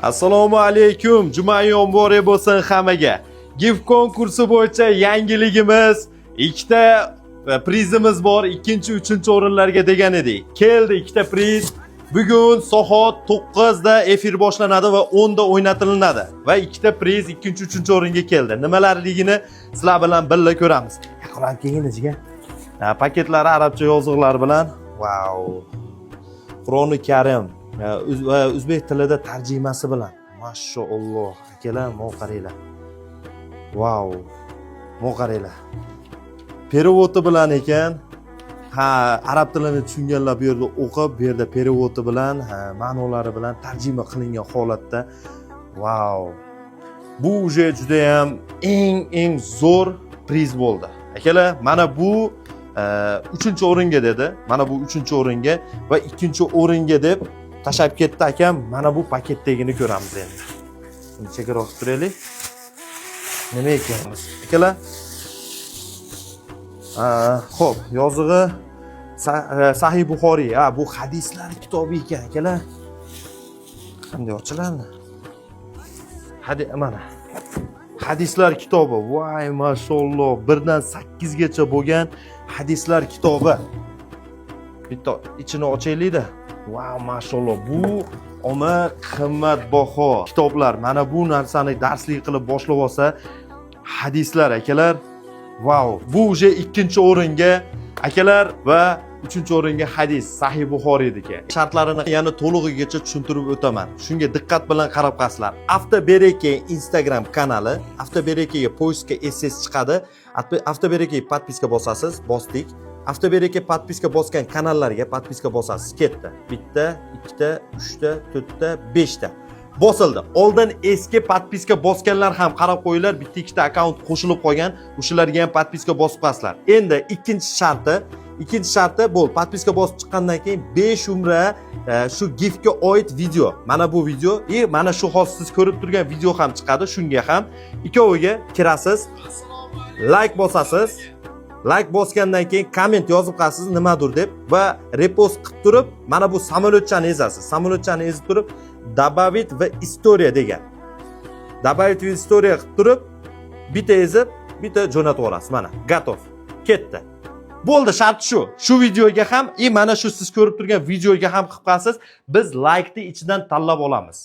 Assalomu alaykum, juma muborak bo'lsin hammaga. Gift konkursi bo'yicha yangiligimiz: ikkita prizimiz bor, ikkinchi, uchinchi o'rinlarga degan edik. Keldi ikkita priz. Bugun soat 9 da efir boshlanadi va 10 da o'ynatilinadi. Va ikkita priz ikkinchi, uchinchi o'ringa keldi. Nimalarligini sizlar bilan birga ko'ramiz. Yaqinroq kelgin, jigar. Ha, paketlari arabcha yozuqlar bilan. Vau. Qur'oni Karim va o'zbek tilida tarjimasi bilan. Mashalloh. Akalar, mo qaranglar. Vau. Mo qaranglar. Перевод i bilan ekan. Ha, arab tilini tushunganlar bu yerda o'qib, bu yerda перевод i bilan, ha, ma'nolari bilan tarjima qilingan holatda. Vau. Bu уже juda ham eng eng zo'r priz bo'ldi. Akalar, mana bu uchinchi o'ringa dedi. Mana bu uchinchi o'ringa va ikkinchi o'ringa deb tashlab ketdi akam. Mana bu paketdagini ko'ramiz endi. Buni chekkaroq qilib turaylik. Nima ekanmiz? Akalar, xo'p, yozig'i Sahih Buxoriy. Ha, bu hadislar kitobi ekan, akalar. Qanday ochiladi? Hadi mana. Hadislar kitobi. Voy, mashalloh, 1 dan 8 gacha bo'lgan hadislar kitobi. Bitta ichini ochaylik-da. Vau, mashalloh, bu oma qimmatbaho kitoblar. Mana bu narsani darslik qilib boshlab olsa, hadislar, akalar. Vau, bu уже ikkinchi o'ringa, akalar, va uchinchi o'ringa hadis Sahih Buxoriyniki. Shartlarini yana to'lig'igacha tushuntirib o'taman. Shunga diqqat bilan qarab qolasizlar. Avtobereke Instagram kanali, Avtoberekega поиск ga SS chiqadi. Avtobereke подписка bosasiz, bosdik. Avtobereke подписка bosgan kanallarga подписка bosasiz. Ketdi. Bitta, ikkita, uchta, to'rtta, beshta. Bosildi. Oldin eski подписка bosganlar ham qarab qo'yinglar, bitta ikkita akkaunt qo'shilib qolgan, o'shalarga ham подписка bosib qo'yasizlar. Endi ikkinchi sharti bo'l, подписка bosib chiqqandan keyin 5 umra shu giftga oid video, mana bu video и mana shu hozir siz ko'rib turgan video ham chiqadi, shunga ham ikkoviga kirasiz, layk bosasiz. Layk bosgandan keyin komment yozib qo'yasiz nimadir deb va repost qilib turib, mana bu samolyotchani ezasiz. Samolyotchani ezib turib, "добавить в история" degan, "добавить в история" qilib turib, bitta ezib, bitta jo'natib yuborasiz. Mana, готов, ketdi, bo'ldi. Shart shu: shu videoga ham и mana shu siz ko'rib turgan videoga ham qilib qo'yasiz. Biz laykni ichidan tanlab olamiz.